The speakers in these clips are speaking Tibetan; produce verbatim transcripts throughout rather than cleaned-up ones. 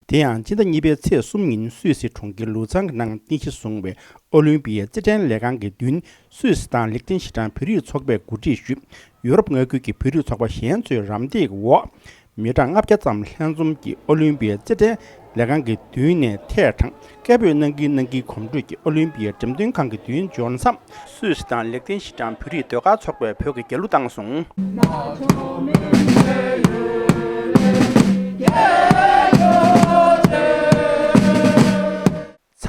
དེ་ཡང་ཕྱི་ཟླ་གཉིས་པའི་ཚེས་གསུམ་ཉིན་སུད་སི་གྲོང་ཁྱེར་ལུ་ཚང་གི་ནང་རྟེན་གཞི་བཟུང་བའི་ཨོ་ལིམ་པིའི་རྩེད་འགྲན་ལས་ཁང་གི་མདུན། སུད་སི་དང་ལིག་ཏེན་ཤི་ཊན་བོད་རིགས་ཚོགས་པས་གོ་སྒྲིག་ཞུས། ཡུ་རོབ་མངའ་ཁུལ་གྱི་བོད་རིགས་ཚོགས་པ་གཞན་ཚོའི་རམ་འདེགས་འོག་མི་གྲངས་ལྔ་བརྒྱ་ཙམ་ལྷན་འཛོམས་ཀྱིས་ཨོ་ལིམ་པིའི་རྩེད་འགྲན་ལས་ཁང་གི་མདུན་ནས་ཐད་དྲངས། སྐད་འབོད་གནང་གིན་གནང་གིན་གོམ་བགྲོད་ཀྱིས་ཨོ་ལིམ་པིའི་འགྲེམས་སྟོན་ཁང་གི་མདུན་འབྱོར་མཚམས། སུད་སི་དང་ལིག་ཏེན་ཤི་ཊན་བོད་རིགས་ཟློས་གར་ཚོགས་པས་བོད་ཀྱི་རྒྱལ་གླུ་བཏང་སོང་།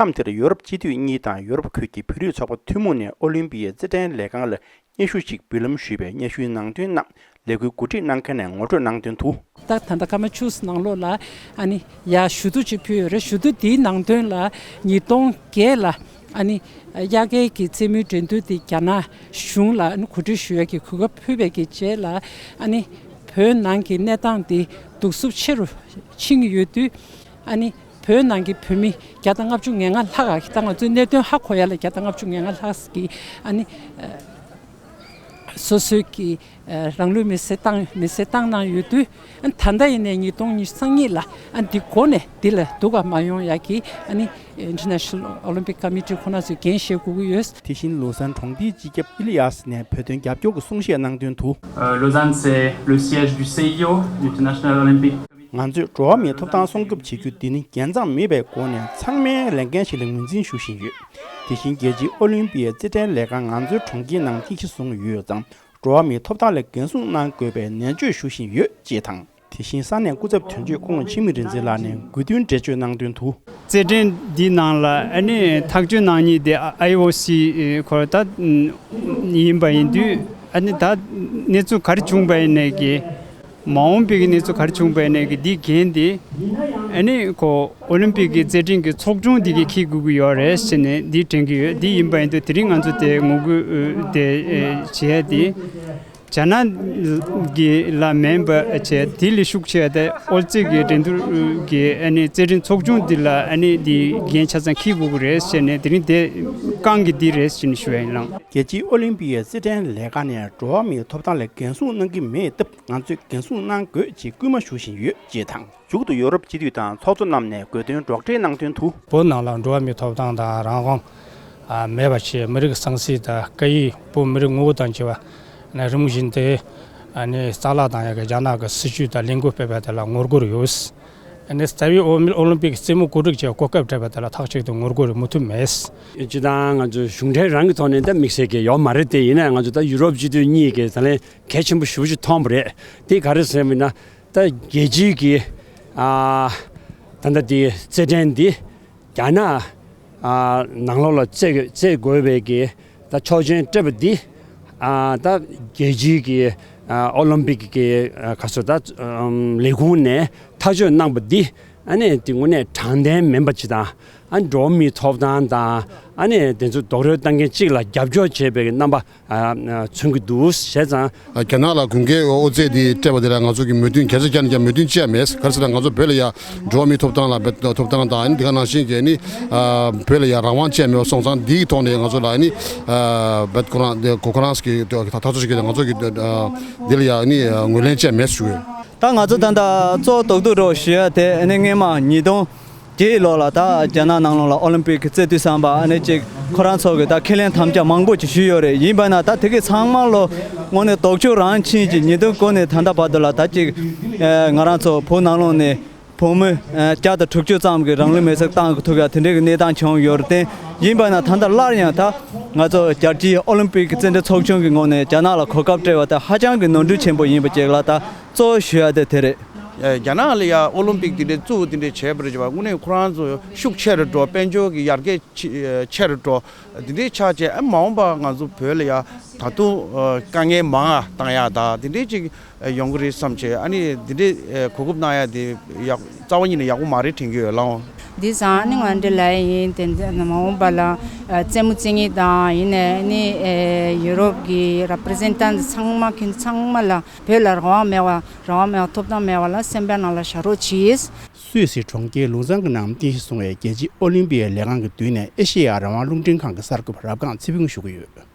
མཚམས་དེར་ཡོ་རོབ་སྤྱི་འཐུས་གཉིས་དང་ཡོ་རོབ་ཁུལ་གྱི་བོད་རིགས་ཚོགས་པ་ཐུན་མོང་ནས་ཨོ་ལིམ་པིའི་རྩེད་འགྲན་ལས་ཁང་ལ་སྙན་ཞུ་ཞིག་འབུལ་ལམ་ཞུས་པའི་སྙན་ཞུའི་ནང་དོན་རྣམས་ལས་འགུལ་གོ་སྒྲིག་གནང་མཁན་ནས་ངོ་སྤྲོད་གནང་དོན་དུ། ད་ད་ལྟ་ཀ་མ་ཆུས་ནང་ལོགས་ལ་ཨ་ནི་ཡ་ཞུ་གཏུག་ཅིག་ཕུལ་ཡོད་རེད། ཞུ་གཏུག་འདིའི་ནང་དོན་ལ་ཉིས་སྟོང་བརྒྱད་ལ་ཨ་ནི་དབྱར་ཁའི་གི་རྩེད་མོའི་འགྲན་བསྡུར་འདི་རྒྱ་ནག་གཞུང་ལ་ཨ་ནི་གོ་སྒྲིག་ཞུ་ཡ་གི་གོ་སྐབས་ཕུལ་བའི་གི་རྗེས་ལ་ཨ་ནི་བོད་ནང་གི་གནས་སྟངས་འདི་སྡུག་སུབ་ཆེ་རུ་ཕྱིན་ཡོད་དུས། ཨ་ནི་བོད་ནང་གི་བོད་མི་བརྒྱ་དང་ལྔ་བཅུ་ང་ལྔ་ལྷག་ག་ད་ང་ཚོའི་གནད་དོན་ཧ་གོ་ཡ་ལ་བརྒྱ་དང་ལྔ་བཅུ་ང་ལྔ་ལྷག་གི་ཨ་ནི་སོ་སོའི་གི་རང་ལུས་མེར་སྲེག་བཏང་མེར་སྲེག་བཏང་གནང་ཡོད་དུས། ཨ་ནི་ད་ལྟ་ཡིན་ནའི་ཉིས་སྟོང་ཉི་ཤུ་རྩ་གཉིས་ལ་ཨ་ནི་འདི་འགོ་ནས་འདི་ལ་སྡུག་ག་མ་ཡོང་ཡ་གི་ཨ་ནི་International Olympic Committee ཁོ་ན་ཚོས་འགན་བཞེས་དགོས་ཀྱི་ཡོད། དེ་བཞིན་ལུ་སན་གྲོང་སྡེའི་སྤྱི་ཁྱབ་ཨི་ལི་ཡ་སི་ནས་བོད་དོན་རྒྱབ་སྐྱོར་གྱི་གསུང་བཤད་གནང་དོན་དུ། Euh, Lausanne, c'est le siège du C I O, du International Olympic Committee. ང་ཚོས་འགྲོ་བ་མིའི་ཐོབ་ཐང་སྲུང་སྐྱོབ་བྱེད་རྒྱུ་འདི་ནི་རྒྱལ་མཚམས་མེད་པའི་སྒོ་ནས་ཚང་མའི་ལས་འགན་ཞིག་ལ་ངོས་འཛིན་ཞུ་བཞིན་ཡོད། དེ་བཞིན་རྒྱལ་སྤྱིའི་ཨོ་ལིམ་པིའི་རྩེད་འགྲན་ལས་ཁང་ང་ཚོའི་གྲོང་ཁྱེར་ནང་རྟེན་གཞི་བཟུང་ཡོད་ཙང་། འགྲོ་བ་མིའི་ཐོབ་ཐང་ལ་འགན་སྲུང་གནང་དགོས་པའི་ནན་བརྗོད་ཞུ་བཞིན་ཡོད་ཅེས་དང་། དེ་བཞིན་ས་གནས་སྐུ་ཚབ་དོན་གཅོད་སྐུ་ངོ་འཆི་མེད་རིག་འཛིན་ལགས་ནས་དགོས་འདུན་འགྲེལ་བརྗོད་གནང་དོན་དུ། རྩེད་འགྲན་འདི་ནང་ལ་ཨ་ནི་ཐག་གཅོད་གནང་མཁན་དེ་ཨའི་ཨོ་སི་ཁོ་ད་ཡིན་པ་ཡིན་དུས། ཨ་ནི་ད་གནས་ཚུལ་ག་རེ་བྱུང་པ་ཡིན་ནའི་གི་མ་འོངས་པའི་གི་གནས་ཚུལ་ག་རེ་བྱུང་པ་ཡིན་ནའི་གི་འདི་འགན་དེ་ཨ་ནི་ཁོ་ཨོ་ལིམ་པིག་གི་རྩེད་འགྲན་གི་ཚོགས་ཆུང་འདི་གིས་འཁྱེར་དགོས་ཀྱི་ཡོད་རེད་ཟེར་ནས་འདི་དྲན་གྱི་ཡོད། འདི་ཡིན་པ་ཡིན་དུས་དེ་རིང་ང་ཚོ་དེ་ངོ་རྒོལ་དེ་བྱེད་ཡ་དེ། རྒྱ་ནག་གི་ལ་མིན་པ་བྱས་དེ་ལས་ཤུགས་ཆེ་བ་དེ་ཨོ་རྩེད་ཀྱི་འགྲན་བསྡུར་གྱི་ཨ་ནི་རྩེད་འགྲན་ཚོགས་ཆུང་འདི་ལ་ཨ་ནི་འདི་འགན་ཆ་ཚང་འཁྱེར་དགོས་ཀྱི་རེད་ཟེར་ནས་དེ་རིང་དེ་རྐང་གི་འདི་རེད་ཟེར་ནས་ཞུ་ཡ་ཡིན་ལགས། རྒྱལ་སྤྱིའི་ཨོ་ལིམ་པིའི་རྩེད་འགྲན་ལས་ཁང་ནས་འགྲོ་བ་མིའི་ཐོབ་ཐང་ལ་འགན་སྲུང་གནང་གི་མེད་སྟབས་ང་ཚོས་འགན་སྲུང་གནང་དགོས་ཅེས་སྐུལ་མ་ཞུ་བཞིན་ཡོད་ཅེས་དང་། མཇུག་ཏུ་ཡོ་རོབ་སྤྱི་འཐུས་དང་ཚོགས་གཙོ་རྣམས་ནས་དགོས་འདུན་སྒྲོག་འགྲེལ་གནང་དོན་དུ། བོད་ནང་ལ་འགྲོ་བ་མིའི་ཐོབ་ཐང་དང་རང་དབང་ཨ་མེད་པ་བྱས། མི་རིགས་གཙང་སེལ་དང་སྐད་ཡིག་བོད་མི་རིགས་ངོ་བོ་དང་བཅས་པ་ནས་རིམ་བཞིན་དུ་ཨ་ནི་རྩ་བརླག་བཏང་ཡག་གི་རྒྱ་ནག་གི་སྲིད་ཇུས་དང་ལས་འགུལ་སྤེལ་བ་དེ་ལ་ངོ་རྒོལ་ཡོད། ཨ་ནི་རྩ་བའི་ཨོ་མི་ཨོ་ལིམ་པིག་རྩེད་མོ་གོ་སྒྲིག་བྱས་གོ་སྐབས་སྤྲད་པ་དེ་ལ་ཐག་གཅོད་དུ་ངོ་རྒོལ་མུ་མཐུད་མེད། སྤྱིར་བཏང་ང་ཚོ་གཞུང་འབྲེལ་རང་གི་ཐོག་ནས་ད་དམིགས་བསལ་གྱི་ཡོད་མ་རེད་དེ། ཡིན་ན་ང་ཚོ་ད་ཡུ་རོབ་སྤྱི་འཐུས་གཉིས་ཀྱིས་ད་ལན་གལ་ཆེན་པོ་ཞེ་པོ་ཅིག་མཐོང་བ་རེད། དེ་ག་རེ་ཟེར་བ་ཡིན་ན། ད་རྒྱལ་སྤྱིའི་གི་ཨ་ད་ལྟ་དེ་རྩེད་འགྲན་འདི་རྒྱ་ནག་ཨ་ནང་ལོགས་ལ་རྩེད་རྩེད་དགོས་པའི་གི་ད་ཆོག་མཆན་སྤྲད་པ་འདི་ཨ་ད་རྒྱལ་སྤྱིའི་གི་ཨ་ཨོ་ལིམ་པིག་གི་ཨ་ག་ཚོད་ད་ཨམ་ལས་ཁུངས་ནས་ཐག་གཅོད་གནང་པ་འདི་ཨ་ནི་དེ་དངོས་གནས་དྲང་བདེན་མིན་པ་ཅིག་དང་། ཨ་འགྲོ་བ་མིའི་ཐོབ་ཐང་དང་ཨ་ནི་དེ་ཚོ་རྡོག་རོལ་བཏང་མཁན་གཅིག་ལ་རྒྱབ་སྐྱོར་བྱེད་པའི་རྣམ་པ་ཨ་མཚོན་གྱི་འདུག། བྱས་ཙང་། རྒྱ་ནག་ལ་གུང་ཁྲན་ཨོ་རྩེད་འདི་སྤྲད་པ་དེ་ལ་ང་ཚོ་གི་མོས་མཐུན་ག་ཚོད་བྱས་ན་ཀྱང་མོས་མཐུན་བྱས་མེད། ག་རེ་ཟེར་ན་ང་ཚོ་བོད་ལ་ཡ་འགྲོ་བ་མིའི་ཐོབ་ཐང་ལ་བེད་ཐོབ་ཐང་དང་ཨ་ནི་དེ་ག་ནང་བཞིན་གྱི་ཨ་ནི་ཨ་བོད་ལ་ཡ་རང་དབང་བྱས་མེད་པ་སོང་ཙང་འདིའི་ཐོག་ནས་ང་ཚོ་ལ་ཨ་ནི་ཨ་བེད་ཁོ་རང་དེ་གོ་ཁོ་རང་གི་ད་ཐག་གཅོད་བྱེད་ཀྱི་ང་ཚོ་གི་ཨ་འདི་ལ་ཡ་ཨ་ནི་ངོས་ལེན་བྱས་མེད་ཞུ། ད་ང་ཚོ་ད་ལྟ་གཙོ་བོ་རྡོག་རྡོག་རོགས་ཞུ་ཡ་དེ་ཨ་ནི་སྔོན་མ་ཉིས་སྟོང་བརྒྱད་ལོ་ལ་ད་རྒྱ་ནག་ནང་ལོགས་ལ་ཨོ་ལིམ་པིག་རྩེད་དུས་ཙམ་པ་ཨ་ནི་ཅིག་ཁོ་རང་ཚོ་གི་ད་ཁས་ལེན་དམ་བཅའ་མང་པོ་ཅིག་ཞུས་ཡོད་རེད། ཡིན་པ་ན་ད་དེ་གི་ཚང་མ་ལོ་དངོས་གནས་ལྡོག་ཕྱོགས་རང་ཕྱིན་ཅིག་ཉིས་སྟོང་དགུ་ནས་ད་ལྟ་བར་དུ་ལ་ད་ཅིག་ཨ་ང་རང་ཚོ་བོད་ནང་ལོགས་ནས་བུ་མོ་ཨ་བརྒྱ་དང་དྲུག་ཅུ་ཙམ་གི་རང་ལུས་མེར་སྲེག་བཏང་ཐུབ་ཡ་དེ་འདྲའི་གི་གནས་སྟངས་བྱུང་ཡོད་རེད་དེ། ཡིན་པ་ན་ད་ལྟ་སླར་ཡང་ད་ང་ཚོ་རྒྱལ་སྤྱིའི་ཨོ་ལིམ་པིག་རྩེད་འགྲན་ཚོགས་ཆུང་གི་ངོས་ནས་རྒྱ་ནག་ལ་གོ་སྐབས་སྤྲད་པ་དེ་ཧ་ཅང་གི་ནོར་འཁྲུལ་ཆེན་པོ་ཡིན་པ་ཅིག་ལ་ད་གཙོ་བོ་ཞུ་ཡ་དེ་དེ་རེད། རྒྱ་ནག་ལ་ཡ་ཨོ་ལིམ་པིག་དེ་འདྲའི་བཙུགས་དེ་འདྲའི་བྱས་པ་རེད་བ། དངོས་གནས་ཁོ་རང་ཚོ་ཤུགས་ཆེ་རུ་འགྲོ། དཔལ་འབྱོར་གྱི་ཡར་རྒྱས་ཆེ་ཆེ་རུ་འགྲོ། དེ་འདྲའི་ཆ་བྱས་ཨ་མ་འོངས་པ་ང་ཚོ་བོད་ལ་ཡ་ད་དུང་དཀའ་ངལ་མང་བ་བཏང་ཡ་ད་དེ་འདྲའི་ཅིག་ཡོང་གི་རེད་བསམ་བྱས། ཨ་ནི་དེ་འདྲའི་གོ་སྐབས་གནང་ཡ་དེ་ཡག་རྩ་བ་ཉིད་ནས་ཡག་པོ་མ་རེད་དྲན་གྱི་ཡོད་ལགས། འདི་ཙང་ཨ་ནི་ང་འདྲ་ལ་ཡིན་དེ་འདྲ་མ་འོངས་པ་ལ་རྩེད་མོ་རྩེ་མཁན་དང་ཡིན་ནའི་ཨ་ནི་ཡུ་རོབ་ཀྱི་རེ་པི་རི་ཛེན་ཊན་ཚང་མ་མཁན་ཚང་མ་ལ། བོད་ལ་རང་དབང་མེད་པ། རང་དབང་མེད་པ། ཐོབ་ཐང་མེད་པ་ལ་སེམས་པའི་ནང་ལ་བཞག་རོགས་གྱིས། སུད་སི་གྲོང་ཁྱེར་ལུང་ཚང་གི་ནང་རྟེན་གཞི་བཟུང་བའི་རྒྱལ་སྤྱིའི་ཨོ་ལིམ་པིའི་ལས་ཁང་གི་མདུན་ནས་ཨེ་ཤེ་ཡ་རང་དབང་རླུང་འཕྲིན་ཁང་གི་གསར་འགོད་པ་རབ་སྒང་ཚེ་ཕུན་ཞུ་གི་ཡོད།